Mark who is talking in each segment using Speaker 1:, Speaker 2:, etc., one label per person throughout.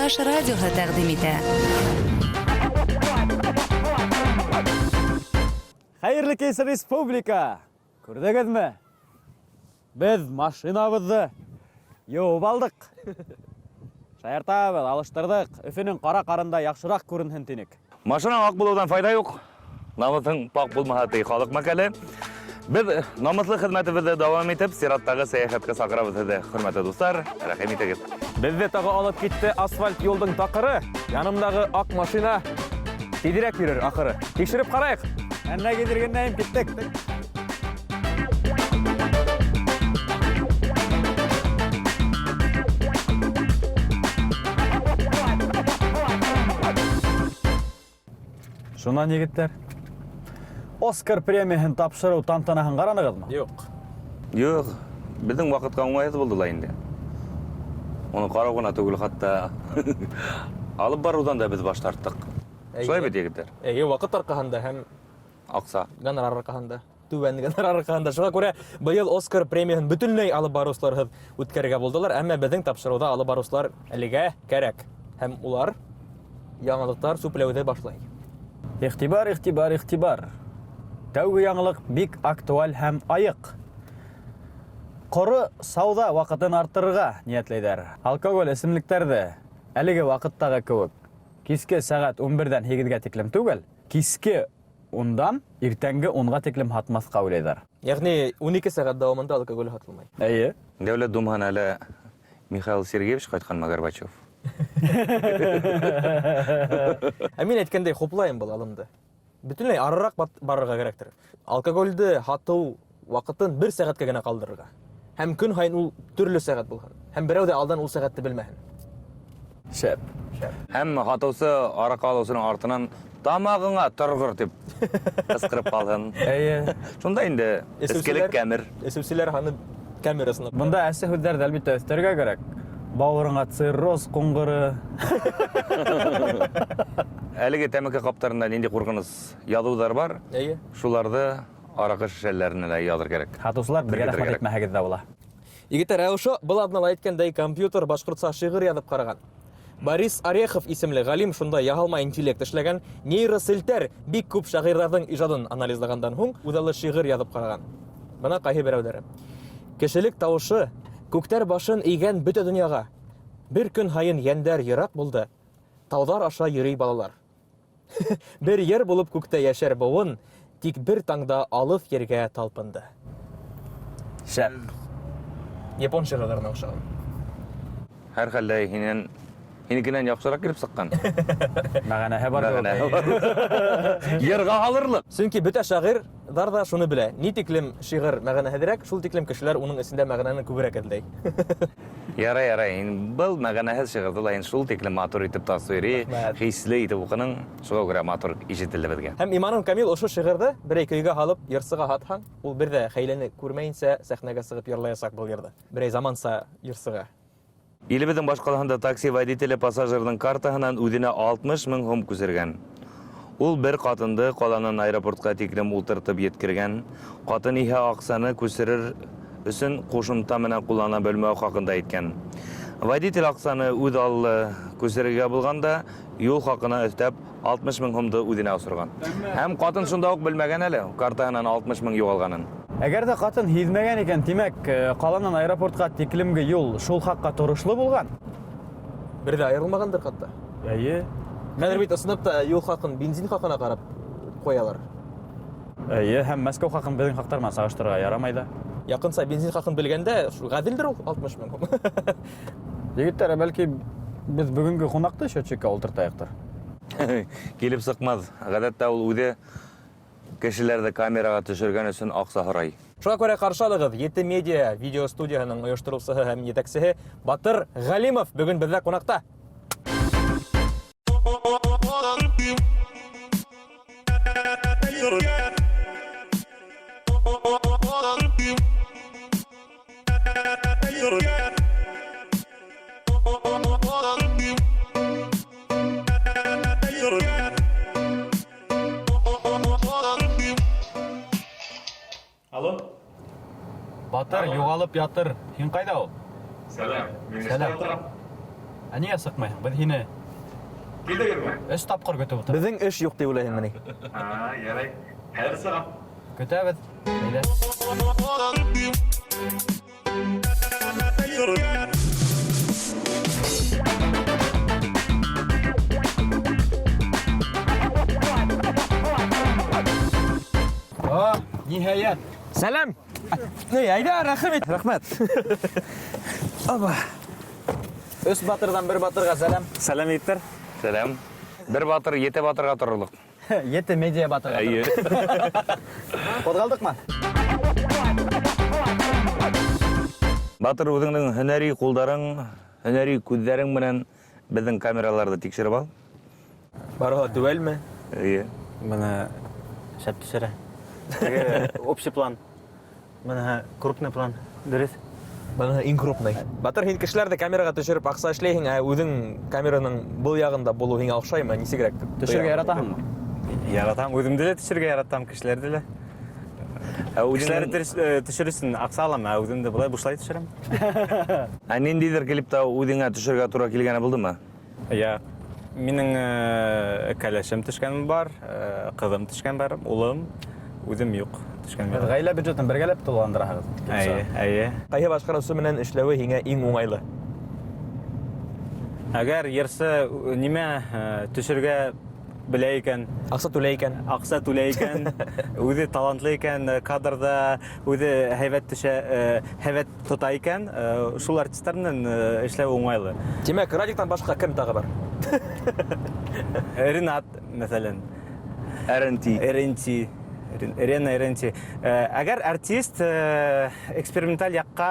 Speaker 1: Юлдаш радиоһы тәкъдим итә.
Speaker 2: Хәерле кич, республика! Күрҙегеҙме? Беҙ машинабыҙҙы йыуып алдыҡ. Шаяртабыҙ, алыштырҙыҡ. Өфөнөң ҡара ҡарында яҡшыраҡ күренһен тинек.
Speaker 3: Машинаң аҡ булыуҙан файҙа юҡ. Намыҫың пак булмаһа, ти халыҡ мәҡәле. Беҙ намыҫлы хеҙмәтебеҙҙе дауам итеп, сираттағы сәйәхәткә саҡырабыҙ һеҙҙе, хөрмәтле дуҫтар, рәхим итегеҙ.
Speaker 4: Беҙҙе тағы алып китте асфальт юлдың таҡыры. Янымдағы аҡ машина тиҙерәк йөрөр ахыры. Тикшереп ҡарайыҡ.
Speaker 2: Әллә килдергәнәйем, киттек. Шунан, егеттәр, Оскар премияһын тапшырыу тантанаһын ҡаранығыҙмы?
Speaker 4: Юҡ.
Speaker 3: Юҡ, беҙҙең ваҡытҡа уңайһыҙ булды ла инде. Уны ҡарау ғына түгел, хатта алып барыуҙан да беҙ баш тарттыҡ. Шулай бит, егеттәр?
Speaker 4: Эйе, ваҡыт арҡаһында һәм
Speaker 3: Аҡса.
Speaker 4: Гонорар арҡаһында. Түбән гонорар арҡаһында. Шуға күрә быйыл Оскар премияһын бөтөнләй алып барыусыларһыҙ үткәрергә булдылар, әммә беҙҙең тапшырыуҙа алып барыусылар әлегә кәрәк. Һәм улар яңылыҡтар сүпләүҙе башлай.
Speaker 2: Игътибар, игътибар, игътибар. Тәүге яңылыҡ бик актуаль һәм айыҡ. Ҡоро сауҙа ваҡытын арттырырға ниәтләйҙәр. Алкоголь эсемлектәрҙе әлеге ваҡыттағы кеүек киске сәғәт 11-дән 8-гә тиклем түгел, киске 10-дан иртәнге 10-ға тиклем һатмаҫҡа уйлайҙар.
Speaker 4: Йәғни 12 сәғәт дауамында алкоголь һатылмай.
Speaker 2: Эйе.
Speaker 3: Дәүләт Думаһына әле Михаил Сергеевич ҡайтҡанмы, Горбачев?
Speaker 4: Ә мин әйткәндәй хуплайым был алымды. Бөтөнләй арыраҡ барырға кәрәктер. Алкоголде һатыу ваҡытын бер сәғәткә генә ҡалдырырға. Һәм көн һайын ул төрлө сәғәт булһын. Һәм берәү ҙә алдан ул сәғәтте белмәһен.
Speaker 2: Шәп.
Speaker 4: Шәп.
Speaker 3: Һәм һатыусы араҡы алыусының артынан тамағыңа торғор тип ҡысҡырып ҡалһын.
Speaker 2: Эйе.
Speaker 3: Шунда инде эскелек кәмер.
Speaker 4: Эсеүселәр һаны кәмер ысынлап.
Speaker 2: Бында әсе һүҙҙәрҙе әлбиттә өҫтәргә кәрәк. Бауырыңа цирроз ҡуңғыры.
Speaker 3: Әлеге тәмәке ҡаптарында ниндәй ҡурҡыныс яҙыуҙар бар?
Speaker 4: Эйе.
Speaker 3: Шуларҙы араҡы шешәләренә лә яҙыр кәрәк.
Speaker 2: Һатыусылар беҙгә
Speaker 3: Теркәтергә
Speaker 2: рәхмәт
Speaker 3: кәрәк.
Speaker 2: әйтмәһәгеҙ ҙә була.
Speaker 4: Егеттәр, ә ошо был аҙнала әйткәндәй компьютер башҡортса шиғыр яҙып ҡараған. Борис Орехов исемле ғалим шунда яһалма интеллект эшләгән нейроселтәр бик күп шағирҙарҙың ижадын анализлағандан һуң үҙаллы шиғыр яҙып ҡараған. Бына ҡайһы берәүҙәре. Кешелек тауышы күктәр башын эйгән бөтә донъяға. Бер көн һайын йәндәр йыраҡ булды. Тауҙар аша йөрөй балалар. Бер ер булып күктә йәшәр быуын, тик бер таңда алыҫ ергә талпынды.
Speaker 2: Шәп.
Speaker 4: Япон шиғырҙарына оҡшаған.
Speaker 3: Һәр хәлдә һинекенән яҡшыраҡ килеп сыҡҡан.
Speaker 2: Мәғәнәһе бар.
Speaker 3: Мәғәнәһе бар. Йырға һалырлыҡ.
Speaker 4: Сөнки бөтә шағирҙар ҙа шуны белә. Ни тиклем шиғыр мәғәнәһеҙерәк, шул тиклем кешеләр уның эсендә мәғәнәне күберәк эҙләй.
Speaker 3: Ярай, ярай. Һин был мәғәнәһеҙ шиғырҙы ла һин шул тиклем матур итеп тасвири,
Speaker 4: Рәхмәт.
Speaker 3: хисле итеп уҡының, шуға күрә матур ишетелде беҙгә.
Speaker 4: Һәм иманым камил, ошо шиғырҙы берәй көйгә һалып йырсыға һатһаң, ул бер ҙә хәйләне күрмәйенсә сәхнәгә сығып йырлаясаҡ был йырҙы. Берәй заманса йырсыға.
Speaker 3: Илебеҙҙең баш ҡалаһында такси водителе пассажирҙың картаһынан үҙенә 60 мең һум күсергән. Ул бер ҡатынды ҡаланан аэропортҡа тиклем ултыртып еткергән. Ҡатын иһә аҡсаны күсерер өсөн ҡушымта менән ҡуллана белмәү хаҡында әйткән. Водитель аҡсаны үҙ аллы күсерергә булғанда юл хаҡына өҫтәп 60 мең һумды үҙенә осорған. Һәм ҡатын шунда уҡ белмәгән әле картаһынан 60 мең юғалғанын.
Speaker 2: Әгәр ҙә ҡатын һиҙмәгән икән, тимәк, ҡаланан аэропортҡа тиклемге юл шул хаҡҡа торошло булған.
Speaker 4: Бер ҙә айырылмағандыр хатта.
Speaker 2: Эйе.
Speaker 4: Хәҙер бит ысынлап та юл хаҡын бензин хаҡына ҡарап ҡуялар.
Speaker 2: Эйе, һәм Мәскәү хаҡын беҙҙең хаҡтар менән сағыштырырға ярамай ҙа.
Speaker 4: Яҡынса бензин хаҡын белгәндә, шул ғәҙелдер ул 60 мең һум.
Speaker 2: Егеттәр, ә бәлки беҙ бөгөнгө ҡунаҡты счетчикка ултыртайыҡтыр?
Speaker 3: Килеп сыҡмаҫ. Ғәҙәттә ул үҙе кешеләрҙе камераға төшөргән өсөн аҡса һорай.
Speaker 4: Шуға күрә ҡаршы алығыҙ, Ете медиа видео студияһының ойоштороусыһы һәм етәксеһе Батыр Ғәлимов бөгөн беҙҙә ҡунаҡта.
Speaker 2: Алло. Батыр юғалып ятыр. Һин ҡайҙа ул?
Speaker 3: Сәләм.
Speaker 2: Сәләм. Ә нигә сыҡмайһың? Беҙ һине
Speaker 1: Килдегеҙме?
Speaker 2: Өс тапҡыр көтөп ултырҙыҡ.
Speaker 4: Беҙҙең эш юҡ тип уйлайһыңмы ни?
Speaker 1: А, ярай. Хәҙер сығам.
Speaker 2: Көтәбеҙ. Әйҙә. О, ниһайәт.
Speaker 4: Сәләм. Ни, әйҙә, рәхим ит.
Speaker 1: Рәхмәт.
Speaker 4: Аба.
Speaker 2: Өс батырҙан бер батырға сәләм.
Speaker 1: Сәләм, егеттәр.
Speaker 3: Сәләм. Бер батыр ете батырға торорлоҡ.
Speaker 2: Ете медиа батырға.
Speaker 3: Әйе.
Speaker 2: Ҡуҙғалдыҡмы?
Speaker 3: Батыр, үҙеңдең һөнәри ҡулдарың, һөнәри күҙҙәрең менән беҙҙең камераларҙы тикшереп ал.
Speaker 4: Барыһы ла теүәлме?
Speaker 3: Эйе.
Speaker 1: Бына шәп төшөрә. Теге общий план. Бына крупный план. Дөрөҫ.
Speaker 4: Быныһы иң крупный. Батыр, һин кешеләрҙе камераға төшөрөп аҡса эшләйһең, ә үҙең камераның был яғында булыу һиңә оҡшаймы? Нисегерәк?
Speaker 2: Төшөргә яратаһыңмы?
Speaker 1: Яратам, үҙемде лә төшөргә яратам, кешеләрҙе лә.
Speaker 3: Ә
Speaker 1: Кешеләрҙе
Speaker 3: үҙеңдең
Speaker 1: төшөрөр өсөн аҡса алам, ә үҙемде былай бушлай төшөрәм.
Speaker 3: Ә ниндәйҙер клипта үҙеңә төшөргә тура килгәне булдымы?
Speaker 1: Я, минең кәләшем төшкән бар, ҡыҙым төшкән бар, улым, үҙем юҡ төшкән
Speaker 2: Беҙ
Speaker 1: бар.
Speaker 2: ғаилә бюджетын бергәләп тулыландыраһығыҙ.
Speaker 1: Әйе, әйе.
Speaker 4: Ҡайһы башҡарыусы менән эшләүе һиңә иң уңайлы?
Speaker 1: Әгәр йырсы нимә төшөргә белә икән,
Speaker 4: Аҡса түләй икән.
Speaker 1: аҡса түләй икән, үҙе талантлы икән, кадрҙа үҙе һәйбәт төшә, һәйбәт тота икән, шул артистар менән эшләү уңайлы.
Speaker 4: Тимәк, Радиктан башҡа кем тағы бар?
Speaker 1: Ренат, мәҫәлән.
Speaker 3: RNT.
Speaker 1: RNT. Рена RNT. Әгәр артист эксперименталь яҡҡа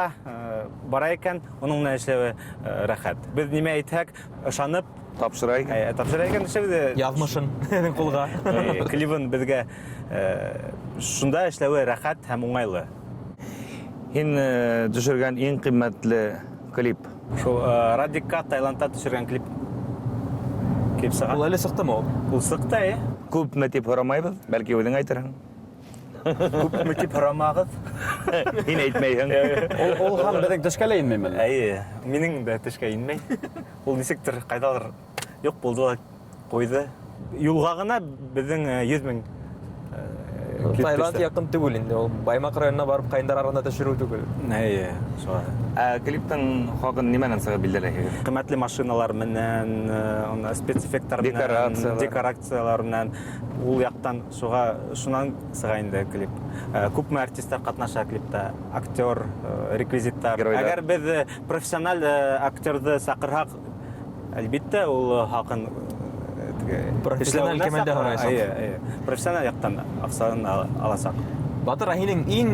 Speaker 1: бара икән, уның менән эшләүе рәхәт. Беҙ нимә әйтһәк, ышанып
Speaker 3: тапшыра икән.
Speaker 1: Тапшыра икән, эшләүҙе
Speaker 4: Яҙмышын ҡулға.
Speaker 1: Клибын беҙгә шунда эшләүе рәхәт һәм уңайлы.
Speaker 3: Һин төшөргән иң ҡиммәтле клип?
Speaker 1: Шул Радикка Таиландта төшөргән клип. Клип сыға.
Speaker 4: Ул әле сыҡтымы ул?
Speaker 1: Ул сыҡты, әйе.
Speaker 3: Күпме тип һорамайбыҙ, бәлки үҙең әйтерһең.
Speaker 1: Күпме тип һорамағыҙ?
Speaker 3: Һин әйтмәйһең.
Speaker 2: Ул һан беҙҙең төшкә лә инмәйме?
Speaker 1: Әйе, минең дә төшкә инмәй. Ул нисектер ҡайҙалыр юҡ булды ла ҡуйҙы. Юлға ғына беҙҙең 100 мең клип
Speaker 4: Таиланд
Speaker 1: төштө.
Speaker 4: яҡын түгел инде, ул Баймаҡ районына барып ҡайындар араһында төшөрөү түгел.
Speaker 1: Әйе, шулай.
Speaker 3: Ә клиптың хаҡын нимәнән сығып билдәләйһегеҙ?
Speaker 1: Ҡиммәтле машиналар менән, уны спецэффекттар менән,
Speaker 3: Декорациялар.
Speaker 1: декорациялар менән, ул яҡтан шуға, шунан сыға инде клип. Күпме артисттар ҡатнаша клипта, актер, реквизиттар.
Speaker 3: Геройҙар.
Speaker 1: Әгәр беҙ профессиональ актерҙы саҡырһаҡ, әлбиттә, ул хаҡын теге
Speaker 4: Профессиональ
Speaker 1: эшләүенә
Speaker 4: кемендә
Speaker 1: саҡыра.
Speaker 4: һорайсаҡ.
Speaker 1: Әйе, әйе. Профессиональ яҡтан аҡсаны аласаҡ.
Speaker 4: Батыр, ә һинең иң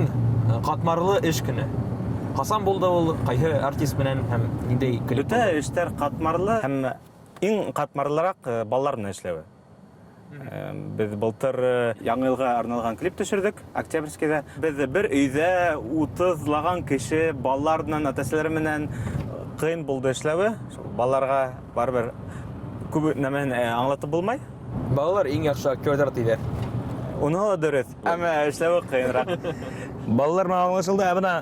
Speaker 4: ҡатмарлы эш көнө? Ҡасан булды ул, ҡайһы артист менән һәм ниндәй клип?
Speaker 1: Бөтә эштәр ҡатмарлы һәм иң ҡатмарлыраҡ балалар менән эшләүе. Беҙ былтыр Яңы йылға арналған клип төшөрҙөк Октябрьскийҙа. Беҙ бер өйҙә утыҙлаған кеше балалар менән, ата-әсәләре менән ҡыйын булды эшләүе. Шул балаларға барыбер күп нәмәне аңлатып булмай.
Speaker 4: Балалар иң яҡшы актерҙар тиҙәр.
Speaker 1: Уныһы ла дөрөҫ, әммә эшләүе ҡыйыныраҡ.
Speaker 3: Балалар менән аңлашылды, ә бына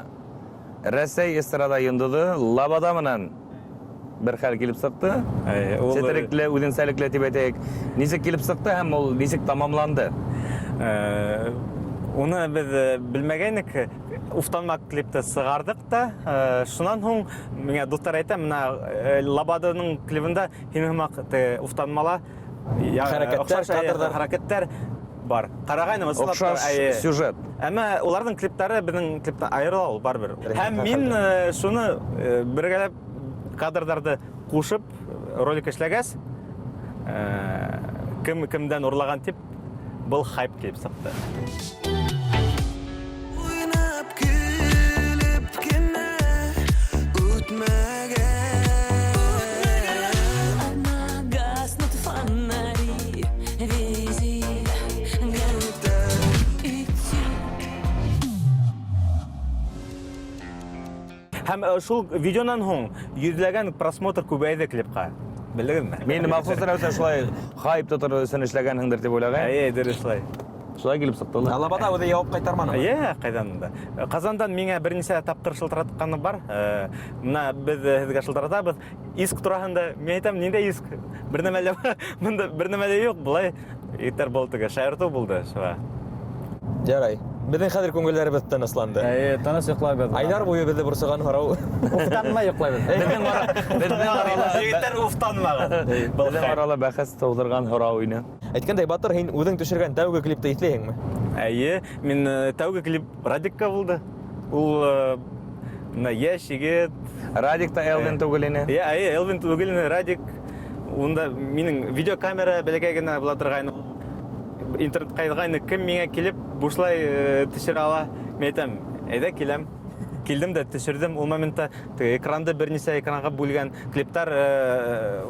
Speaker 3: Рәсәй эстрада йондоҙо Лобода менән бер хәл килеп сыҡты.
Speaker 1: Әй, ул
Speaker 3: Сетерекле, үҙенсәлекле тип әйтәйек. Нисек килеп сыҡты һәм ул нисек тамамланды?
Speaker 1: Уны беҙ белмәгәйнек. Уфтанма клипты сығарҙыҡ та. Шунан һуң миңә дуҫтар әйтә, бына Лободаның клибында һинең һымаҡ теге уфтанмала
Speaker 4: Хәрәкәттәр,
Speaker 1: оҡшаш, әйе,
Speaker 4: кадрҙар.
Speaker 1: хәрәкәттәр бар. Ҡарағайным, ысынлап та,
Speaker 3: Оҡшаш
Speaker 1: әйе.
Speaker 3: сюжет.
Speaker 1: Әммә уларҙың клиптары беҙҙең клиптан айырыла ул барыбер.
Speaker 4: Бер
Speaker 1: Һәм
Speaker 4: хәл.
Speaker 1: мин шуны бергәләп кадрҙарҙы ҡушып ролик эшләгәс, кем кемдән урлаған тип был хайп килеп сыҡты.
Speaker 5: Уйнап көлөп кенә үтмәгән.
Speaker 6: Одна гаснут фонари, вези идти.
Speaker 1: Һәм шул видеонан һуң йөҙләгән просмотр күбәйҙе клипҡа. Белдегеҙме?
Speaker 3: Мин махсус рәүештә шулай хайп тотор өсөн эшләгәнһеңдер тип уйлағайым.
Speaker 1: Әйе, дөрөҫ шулай.
Speaker 3: Шулай килеп сыҡты ла.
Speaker 4: Алабада үҙе яуап ҡайтарманымы?
Speaker 1: Йә, ҡайҙан унда. Ҡазандан миңә бер нисә тапҡыр шылтыратҡаны бар. Мына беҙ һеҙгә шылтыратабыҙ. Иск тураһында мин әйтәм, ниндәй иск? Бер нәмә лә бында бер нәмә лә юҡ, былай егеттәр был теге шаяртыу булды шуға.
Speaker 4: Ярай. Беҙҙең хәҙер күңелдәребеҙ тынысланды.
Speaker 2: Әйе, тыныс йоҡлайбыҙ.
Speaker 4: Айҙар буйы беҙҙе борсоған һорау.
Speaker 2: Уфтанмай йоҡлайбыҙ.
Speaker 3: Беҙҙең ара, беҙҙең арала,
Speaker 1: Егеттәр уфтанмағыҙ. Был
Speaker 3: беҙҙең арала бәхәс тыуҙырған һорау ине.
Speaker 4: Әйткәндәй, Батыр, һин үҙең төшөргән тәүге клипты иҫләйһеңме?
Speaker 1: Әйе, мин тәүге клип Радикка булды. Ул мына йәш егет.
Speaker 3: Радик та Элвин түгел ине.
Speaker 1: Йә, әйе, Элвин түгел ине, Радик. Унда минең видеокамера бәләкәй генә була торғайны. Интернетҡа яҙғайны, кем миңә килеп бушлай төшөрә ала? Мин әйтәм, әйҙә киләм. Килдем дә төшөрҙөм. Ул моментта теге экранды бер нисә экранға бүлгән клиптар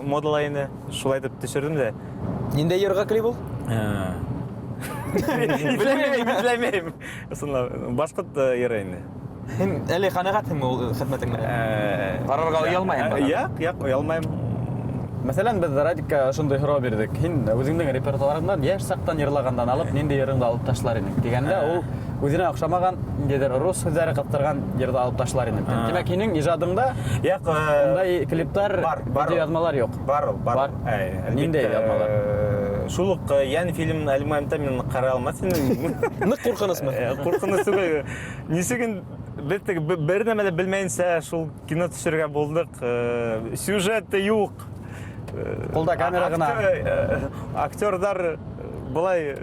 Speaker 1: модала ине. Шулай итеп төшөрҙөм дә.
Speaker 4: Ниндәй йырға клип ул?
Speaker 1: Белмәйем, белмәйем. Ысынлап, башҡорт йыры инде.
Speaker 4: Һин әле ҡәнәғәтһеңме ул хеҙмәтең менән?
Speaker 3: Ҡарарға оялмайһыңмы?
Speaker 1: Яҡ, яҡ, оялмайым.
Speaker 2: Мәҫәлән, беҙ Радикка ошондай һорау бирҙек. Һин үҙеңдең репертуарыңдан йәш саҡтан йырлағандан алып ниндәй йырыңды алып ташлар инең тигәндә, ул үҙенә оҡшамаған ниндәйҙер рус һүҙҙәре ҡыҫтырған йырҙы алып ташлар инең. Тимәк, һинең ижадыңда
Speaker 1: Яҡ,
Speaker 2: ундай клиптар,
Speaker 1: бар, бар.
Speaker 2: видеояҙмалар юҡ.
Speaker 1: Бар ул, бар.
Speaker 2: Бар.
Speaker 1: Әй, әлбиттә,
Speaker 2: Ниндәй яҙмалар?
Speaker 1: Шул уҡ Йән фильмын әле моментта мин ҡарай алмаҫ инем.
Speaker 4: Ныҡ ҡурҡынысмы?
Speaker 1: Ҡурҡыныс түгел. Нисек беҙ теге бер нәмә лә белмәйенсә шул кино төшөрөргә булдыҡ. Сюжеты юҡ.
Speaker 2: Ҡулда камера ғына.
Speaker 1: Актерҙар былай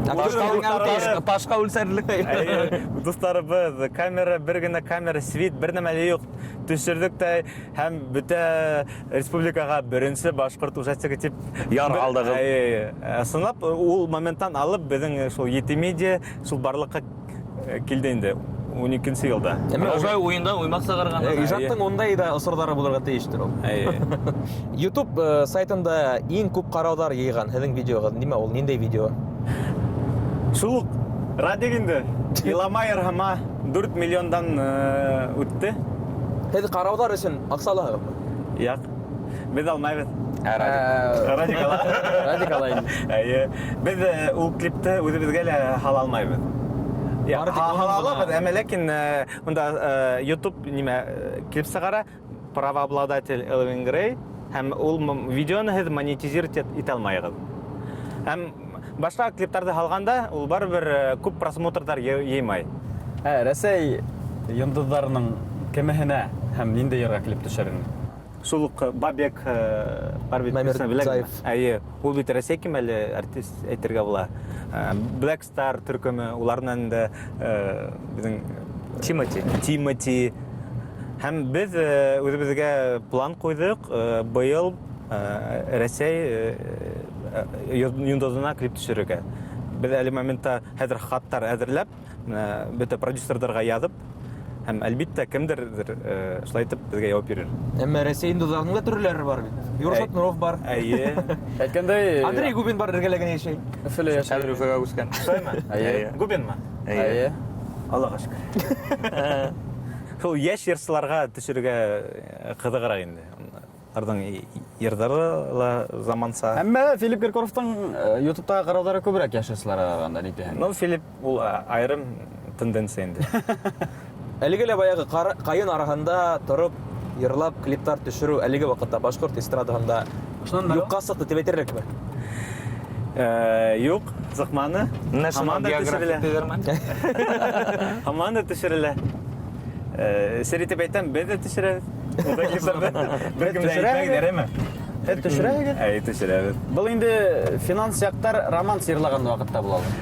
Speaker 3: Ташҡа үлсәрлек.
Speaker 1: Әйе, дуҫтарыбыҙ, камера, бер генә камера, свит, бер нәмә лә юҡ. Төшөрҙөк тә һәм бөтә республикаға беренсе башҡорт ужастигы тип
Speaker 3: Яр алдығыҙ.
Speaker 1: Әйе, әйе. Ысынлап, ул моменттан алып беҙҙең шул Ете медиа шул барлыҡҡа килде инде ун икенсе йылда.
Speaker 4: Әммә
Speaker 3: Ошолай уйындан уймаҡ сығарған.
Speaker 4: Ижадтың ундай ҙа осорҙары булырға тейештер ул.
Speaker 1: Әйе.
Speaker 4: YouTube сайтында иң күп ҡарауҙар йыйған һеҙҙең видеоғыҙ нимә ул? Ниндәй видео?
Speaker 1: Шул уҡ Радик инде. Илама йырһама 4 миллиондан үтте.
Speaker 4: Һеҙ ҡарауҙар өсөн аҡса алаһығыҙмы?
Speaker 1: Яҡ. Беҙ алмайбыҙ.
Speaker 3: Ә, Радик.
Speaker 1: Радик ала.
Speaker 2: Радик ала инде.
Speaker 1: Әйе. Беҙ ул клипты үҙебеҙгә лә һала алмайбыҙ. Я,
Speaker 4: Бары тик уның
Speaker 1: һала
Speaker 4: ғына.
Speaker 1: алабыҙ, әммә ләкин унда YouTube нимә клип сығара, правообладатель Элвин Грей, һәм ул видеоны һеҙ монетизировать итә алмайһығыҙ. Һәм башҡа клиптарҙы һалғанда ул барыбер күп просмотрҙар йыймай.
Speaker 2: Рәсәй йондоҙҙарының кемеһенә һәм ниндәй йырға клип төшөрҙөң?
Speaker 1: Шул уҡ Бабек бар бит,
Speaker 4: Мамер
Speaker 1: беләһеңме?
Speaker 4: Заев.
Speaker 1: Әйе, ул бит Рәсәй кимәле артист әйтергә була. Black Star төркөмө, улар менән дә беҙҙең
Speaker 3: Тимати.
Speaker 1: Тимати. Һәм беҙ үҙебеҙгә план ҡуйҙыҡ, быйыл Рәсәй йондоҙона клип төшөрөргә. Беҙ әле моментта хәҙер хаттар әҙерләп, бөтә продюсерҙарға яҙып, һәм әлбиттә кемдерҙер шулай итеп беҙгә яуап бирер.
Speaker 4: Әммә Рәсәй йондоҙҙарының да төрләре бар бит. Юрий Шатунов бар.
Speaker 1: Әйе.
Speaker 2: Әйткәндәй,
Speaker 4: Андрей Губин бар, эргәлә генә йәшәй.
Speaker 2: Өфөлә йәшәй.
Speaker 3: Хәҙер Өфөгә күскән.
Speaker 1: Шулаймы?
Speaker 2: Әйе.
Speaker 1: Губинмы?
Speaker 2: Әйе.
Speaker 1: Аллаға шөкөр. Шул йәш йырсыларға төшөргә ҡыҙығыраҡ инде. Уларҙың йырҙары ла заманса.
Speaker 2: Әммә Филипп Киркоровтың YouTube'тағы ҡарауҙары күберәк йәш йырсыларға ҡарағанда, ни тиһәң?
Speaker 1: Ну, Филипп ул айырым тенденция инде.
Speaker 4: Әлеге лә баяғы ҡайын араһында тороп, йырлап, клиптар төшөрөү әлеге ваҡытта башҡорт эстрадаһында
Speaker 2: Шунан бер
Speaker 4: юҡҡа сыҡты тип әйтерлекме?
Speaker 1: Юҡ, сыҡманы.
Speaker 3: National
Speaker 1: Һаман да
Speaker 3: Geographic
Speaker 1: төшөрөлә.
Speaker 3: тиҙәрме?
Speaker 1: Һаман да төшөрөлә. Сер итеп әйтәм, беҙ ҙә төшөрәбеҙ. Ундай клиптарҙы бер кем дә
Speaker 2: Төшөрәһегеҙ?
Speaker 1: әйтмәгеҙ, әреме?
Speaker 2: Һеҙ төшөрәһегеҙ?
Speaker 1: Әй, төшөрәбеҙ.
Speaker 2: Был инде финанс яҡтар романс йырлаған ваҡытта була ул.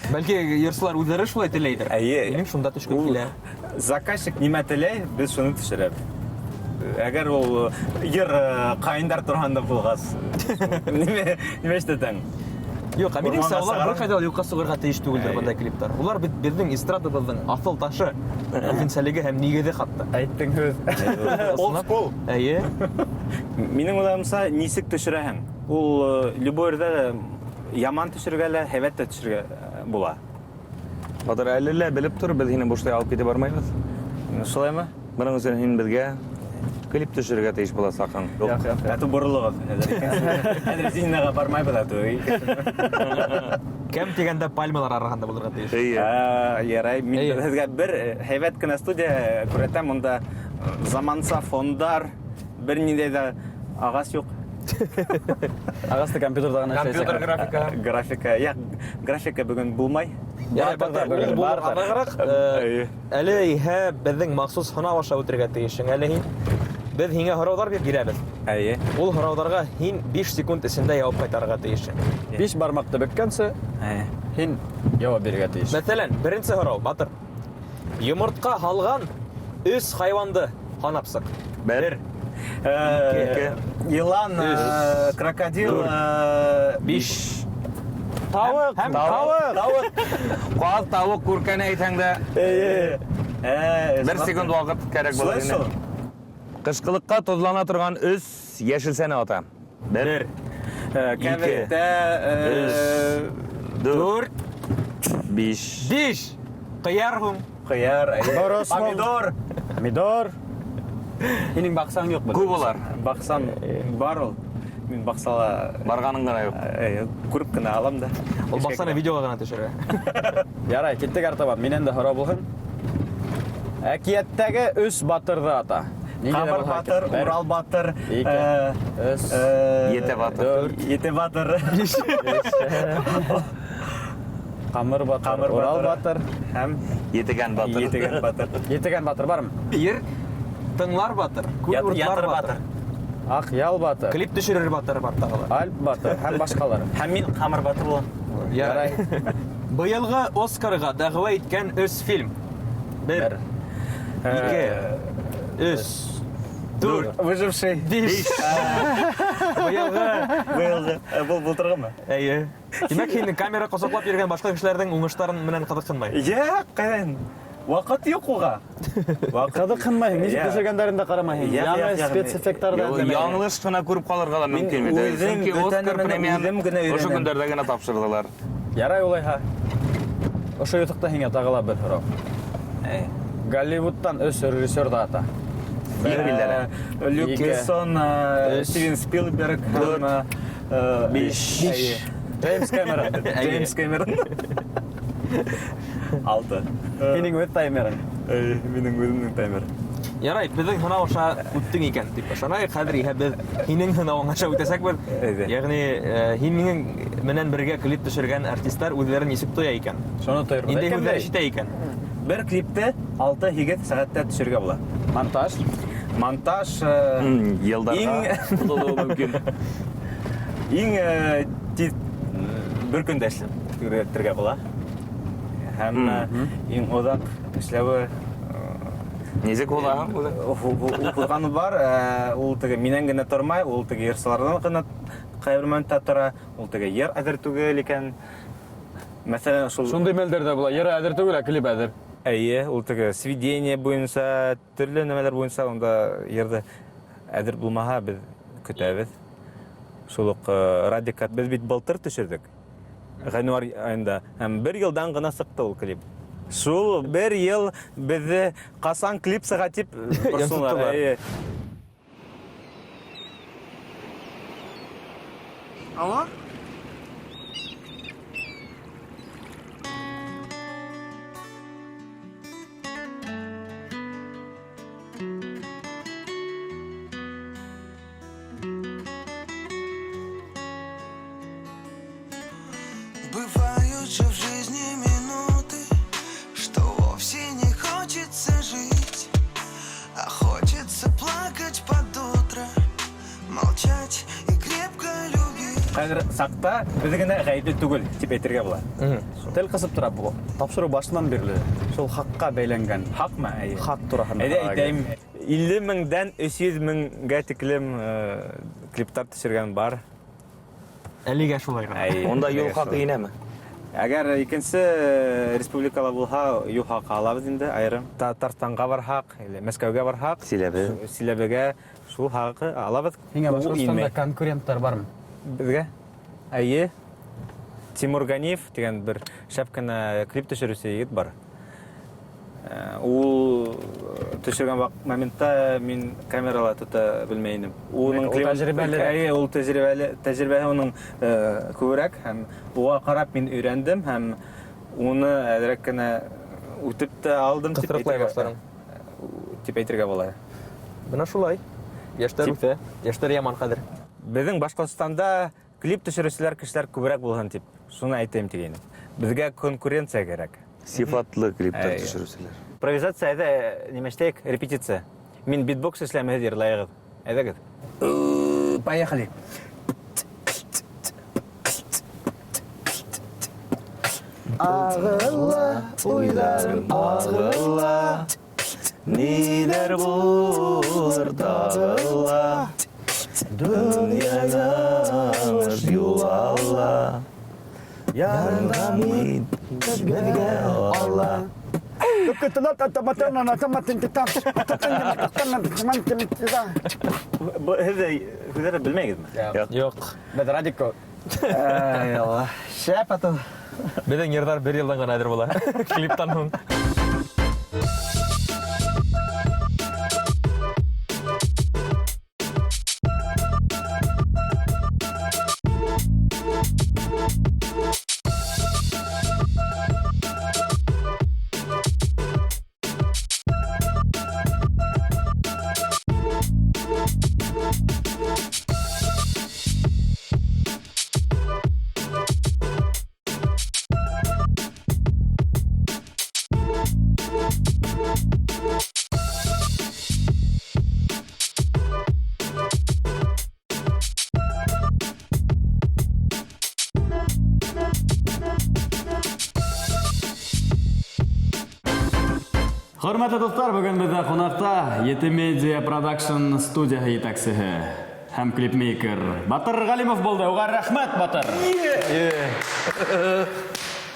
Speaker 4: Бәлки йырсылар үҙҙәре шулай теләйҙер.
Speaker 1: Әйе.
Speaker 4: Минең шунда төшкөм
Speaker 1: Ул
Speaker 4: килә.
Speaker 1: Заказчик нимә теләй, беҙ шуны төшөрәбеҙ. Әгәр ул йыр ҡайындар торғанда булғас, нимә эшләтәң?
Speaker 4: Юҡ, ә минеңсә,
Speaker 1: Урманға
Speaker 4: улар бер
Speaker 1: сығарам.
Speaker 4: ҡайҙа ла юҡҡа сығырға тейеш түгелдер бындай клиптар. Улар бит беҙҙең эстрадабыҙҙың аҫыл ташы, үҙенсәлеге һәм нигеҙе хатта.
Speaker 2: Әйттең һүҙ.
Speaker 1: Old school.
Speaker 4: Әйе.
Speaker 1: Минең уйлауымса, нисек төшөрәһең? Ул любой ерҙә лә яман төшөргә лә, һәйбәт тә төшөргә була.
Speaker 3: Батыр, әле лә белеп тор, беҙ һине бушлай алып китеп бармайбыҙ.
Speaker 1: Шулаймы?
Speaker 3: Бының өсөн һин беҙгә клип төшөрөргә тейеш буласаҡһың.
Speaker 2: Юҡ, юҡ, юҡ.
Speaker 1: Әтү боролоғоҙ. Хәҙер икенсе. Хәҙер Зинаға бармайбыҙ әтү.
Speaker 4: Кәм тигәндә пальмалар араһында булырға тейеш.
Speaker 3: Эйе.
Speaker 1: Ярай, мин
Speaker 4: Эйе.
Speaker 1: һеҙгә бер һәйбәт кенә студия күрһәтәм, унда заманса фондар, бер ниндәй ҙә ағас юҡ.
Speaker 2: Ағасты компьютерҙа ғына
Speaker 4: Компьютер
Speaker 2: эшләйсең.
Speaker 4: графика.
Speaker 1: Графика, я, графика бөгөн булмай.
Speaker 4: Ярай,
Speaker 2: Бартер
Speaker 4: Батыр,
Speaker 2: бөгөн,
Speaker 4: ул булыр
Speaker 2: бартер.
Speaker 4: аҙағыраҡ.
Speaker 1: Эйе.
Speaker 4: Әле иһә беҙҙең махсус һынау аша үтергә тейешһең. Әле һин беҙ һиңә һорауҙар бирәбеҙ.
Speaker 1: Әйе.
Speaker 4: Ул һорауҙарға һин 5 секунд эсендә яуап ҡайтарырға тейешһең.
Speaker 2: Биш бармаҡты бөккәнсе
Speaker 1: Әйе.
Speaker 2: һин яуап бирергә тейеш.
Speaker 4: Мәҫәлән, беренсе һорау, Батыр. Йомортҡа һалған өс хайуанды һанап сыҡ.
Speaker 3: Бер,
Speaker 1: Ике. Йылан, крокодил,
Speaker 4: Биш.
Speaker 2: Тауыҡ,
Speaker 4: Һәм-
Speaker 2: тауыҡ.
Speaker 1: Тауыҡ.
Speaker 3: Ҡаҙ, тауыҡ, күркәне әйтһәң дә,
Speaker 1: Эйе.
Speaker 3: бер секунд ваҡыт кәрәк булыр
Speaker 1: Шулай
Speaker 3: ине.
Speaker 1: шул.
Speaker 3: Ҡышҡылыҡҡа тоҙлана торған өс йәшелсәне ата. Бер,
Speaker 1: Кәбеҫтә,
Speaker 3: дүрт, биш.
Speaker 4: Биш. Ҡыяр һуң.
Speaker 1: Ҡыяр, әйе.
Speaker 2: Борос
Speaker 1: Помидор.
Speaker 2: Помидор. Һинең баҡсаң юҡ бит.
Speaker 3: Күп улар.
Speaker 1: Баҡсам бар ул. Мин баҡсала
Speaker 3: Барғаның ғына юҡ.
Speaker 1: күреп кенә алам да.
Speaker 4: Ул баҡсаны видеоға ғына төшөрә.
Speaker 2: Ярай, киттек артабан. Минән дә һорау булһын. Әкиәттәге өс батырҙы ата. Ниндәй дә
Speaker 1: Ҡамыр
Speaker 2: булһа
Speaker 1: батыр,
Speaker 2: әкиәт. Бер,
Speaker 1: Урал батыр,
Speaker 2: Ике, өс,
Speaker 3: Ете батыр.
Speaker 2: дүрт,
Speaker 1: Ете батыр.
Speaker 2: биш. Ҡамыр батыр,
Speaker 1: Ҡамыр
Speaker 2: Урал
Speaker 1: батыр.
Speaker 2: батыр.
Speaker 1: Һәм
Speaker 3: Етегән батыр.
Speaker 1: Етегән батыр.
Speaker 2: Етегән батыр бармы?
Speaker 4: Ер тыңлар батыр, күл
Speaker 1: Ят-
Speaker 4: уртлар
Speaker 1: ятыр
Speaker 4: батыр.
Speaker 1: батыр.
Speaker 2: Аҡ ял батыр.
Speaker 4: Клип төшөрөр батыр бар тағы ла.
Speaker 2: Альп батыр һәм башҡалар.
Speaker 1: Һәм мин Ҡамыр батыр булам.
Speaker 4: Ярай. Быйылғы Оскарға дәғүә иткән өс фильм. Бер, ике, өс, дүрт,
Speaker 1: Выживший.
Speaker 4: биш. Быйылғы
Speaker 1: Быйылғы. Был былтырғымы?
Speaker 4: Әйе. Тимәк, һин камера ҡосаҡлап йөрөгән башҡа кешеләрҙең уңыштарын менән ҡыҙыҡһынмай.
Speaker 1: Йә, ҡайҙан? Ваҡыт юҡ уға. Ваҡыт.
Speaker 2: Ҡыҙыҡһынмайһың, нисек
Speaker 1: Йә.
Speaker 2: төшөргәндәрен дә ҡарамайһың.
Speaker 1: Йә,
Speaker 2: Яңы
Speaker 1: йә, йә.
Speaker 2: спецэффекттарҙы эҙләмәйһең.
Speaker 3: Яңылыш ҡына күреп ҡалырға ла
Speaker 1: Мин
Speaker 3: мөмкин бит.
Speaker 1: үҙем
Speaker 3: Сөнки
Speaker 1: бөтә
Speaker 3: Оскар
Speaker 1: нәмәне
Speaker 3: премияһын
Speaker 1: үҙем генә
Speaker 3: ошо
Speaker 1: өйрәнәм.
Speaker 3: көндәрҙә генә тапшырҙылар.
Speaker 2: Ярай улайһа. Ошо йотоҡта һиңә тағы ла бер һорау. Голливудтан өс режиссерҙы ата.
Speaker 3: Бер билдәле.
Speaker 1: Люк
Speaker 2: Ике.
Speaker 1: Бессон,
Speaker 2: Өс.
Speaker 1: Стивен Спилберг һәм
Speaker 3: Биш.
Speaker 1: Әйе.
Speaker 2: Джеймс Кэмерон.
Speaker 1: Джеймс Кэмерон. Алты.
Speaker 2: Һинең үҙ таймерың.
Speaker 1: Әйе, минең үҙемдең таймер.
Speaker 4: Ярай, беҙҙең һынау аша үттең икән тип ышанайыҡ. Хәҙер иһә беҙ һинең һынауың аша үтәсәкбеҙ.
Speaker 1: Әйҙә.
Speaker 4: Йәғни, һин минең менән бергә клип төшөргән артисттар үҙҙәрен нисек тоя икән?
Speaker 2: Шуны тойорбоҙ.
Speaker 4: Ниндәй һүҙҙәр
Speaker 2: Әйткәндәй,
Speaker 4: ишетә икән?
Speaker 1: Бер клипты 6-8 сәғәттә төшөргә була.
Speaker 2: Монтаж.
Speaker 1: Монтаж
Speaker 3: Йылдарға
Speaker 1: Иң-
Speaker 3: һуҙылыуы мөмкин.
Speaker 1: иң тиҙ бер көндә эшләп була. Һәм иң оҙаҡ эшләүе
Speaker 3: Нисек һуҙаһың үҙе?
Speaker 1: Уҡығаны бар, ул теге минән генә тормай, ул теге йырсыларҙан ғына ҡайбер моментта тора, ул теге йыр әҙер түгел икән. Мәҫәлән, шул
Speaker 2: Шундай мәлдәр ҙә була. Йыр әҙер түгел, ә клип әҙер.
Speaker 1: Әйе, ул теге сведение буйынса, төрлө нәмәләр буйынса унда йырҙы әҙер булмаһа, беҙ көтәбеҙ. Шул уҡ Радика беҙ бит былтыр төшөрҙөк. Ғинуар айында. Һәм бер йылдан ғына сыҡты ул клип. Шул бер йыл беҙҙе ҡасан клип сыға тип борсонолар.
Speaker 4: Янсыттылар.
Speaker 1: Әйе.
Speaker 5: Алло? Бывают же в жизни минуты, что вовсе не хочется жить, а хочется плакать под утро, молчать и крепко любить.
Speaker 1: Хәҙер саҡта беҙ генә ғәйепле түгел тип әйтергә була.
Speaker 2: Тел ҡыҫып тора бу. Тапшырыу башынан бирле шул хаҡҡа бәйләнгән.
Speaker 1: Хаҡмы? Әйе.
Speaker 2: Хаҡ тураһында.
Speaker 1: Әйҙә әйтәйем. 50 меңдән 300 меңгә тиклем клиптар төшөргән бар.
Speaker 4: Әлегә шулай ғына.
Speaker 1: Әй,
Speaker 3: Унда юл
Speaker 1: әлегә
Speaker 3: хаҡы
Speaker 1: шулай.
Speaker 3: инәме?
Speaker 1: Әгәр икенсе республикала булһа, юл хаҡы алабыҙ инде айырым. Татарстанға барһаҡ, или Мәскәүгә барһаҡ,
Speaker 3: Силәбе.
Speaker 1: Силәбегә шул хаҡы алабыҙ.
Speaker 2: Һиңә
Speaker 1: Ул
Speaker 2: Башҡортостанда
Speaker 1: инмәй.
Speaker 2: конкуренттар бармы?
Speaker 1: Беҙгә? Әйе. Тимур Ганиев тигән бер шәп кенә клип төшөрөүсе егет бар. Ул төшөргән моментта мин камерала тота белмәй инем. Уның
Speaker 2: Ул
Speaker 1: клибын-
Speaker 2: тәжрибәлерәк.
Speaker 1: Әйе, ул тәжрибәле, тәжрибәһе уның күберәк һәм уға ҡарап мин өйрәндем һәм уны әҙерәк кенә үтеп тә алдым тип
Speaker 4: Ҡыҫырыҡлай
Speaker 1: әйтергә-
Speaker 4: башланың.
Speaker 1: тип әйтергә була.
Speaker 4: Бына шулай. Йәштәр
Speaker 1: Тип-
Speaker 4: үҫә, йәштәр яман хәҙер.
Speaker 1: Беҙҙең Башҡортостанда клип төшөрөүселәр кешеләр күберәк булһын тип, шуны әйтәм тигәйнем. Беҙгә конкуренция кәрәк.
Speaker 3: Сифатлы клиптар
Speaker 1: Әй.
Speaker 3: төшөрөүселәр.
Speaker 1: Импровизация әйҙә, нимә эшләйек? Репетиция. Мин битбокс эшләйем, һеҙ йырлайығыҙ. Әйҙәгеҙ.
Speaker 2: Поехали.
Speaker 3: Ағыла, уйҙарым ағыла, ниҙәр булыр тағы ла, донъя яңыш юл ала, ярҙам ит беҙгә Алла.
Speaker 1: Һеҙ һүҙҙәрҙе белмәйһегеҙме?
Speaker 3: Юҡ.
Speaker 4: Юҡ.
Speaker 2: Беҙ Радико.
Speaker 1: Ай, Алла. Шәп атыл.
Speaker 4: Беҙҙең йырҙар бер йылдан ғына әҙер була. Клиптан һуң.
Speaker 2: Хөрмәтле дуҫтар, бөгөн беҙҙә ҡунаҡта Ете Медиа Продакшн студияһы етәксеһе һәм клипмейкер Батыр Ғәлимов булды. Уға рәхмәт, Батыр.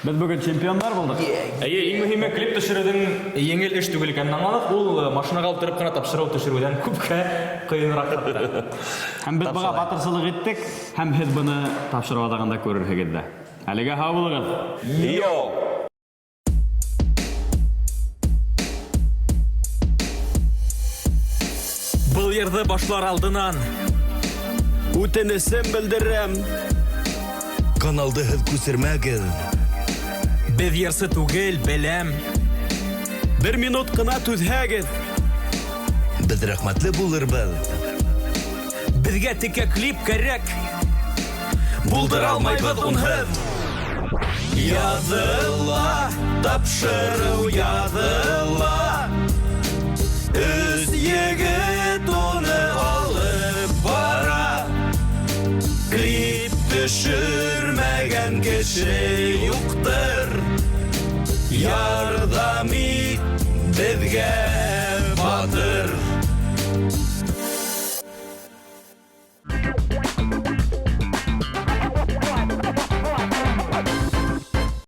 Speaker 2: Беҙ бөгөн чемпиондар булдыҡ.
Speaker 4: Әйе, иң мөһиме клип төшөрөүҙең еңел эш түгел икәнен аңланыҡ. Ул машинаға ултырып ҡына тапшырыу төшөрөүҙән күпкә ҡыйыныраҡ хатта.
Speaker 2: Һәм беҙ быға батырсылыҡ иттек, һәм һеҙ быны тапшырыу аҙағында күрерһегеҙ ҙә. Әлегә һау булығыҙ.
Speaker 3: Йо!
Speaker 4: Был йырҙы башлар алдынан
Speaker 2: үтенесем белдерәм.
Speaker 5: Каналды һеҙ күсермәгеҙ.
Speaker 4: Беҙ йырсы түгел, беләм.
Speaker 2: Бер минут ҡына түҙһәгеҙ.
Speaker 5: Беҙ рәхмәтле булырбыҙ.
Speaker 4: Беҙгә текә клип кәрәк. Булдыра алмайбыҙ унһыҙ.
Speaker 5: Яҙыла, тапшырыу яҙыла. Өс егет уны алып бара. Клип төшөрмәгән кеше юҡтыр. Ярҙам ит беҙгә,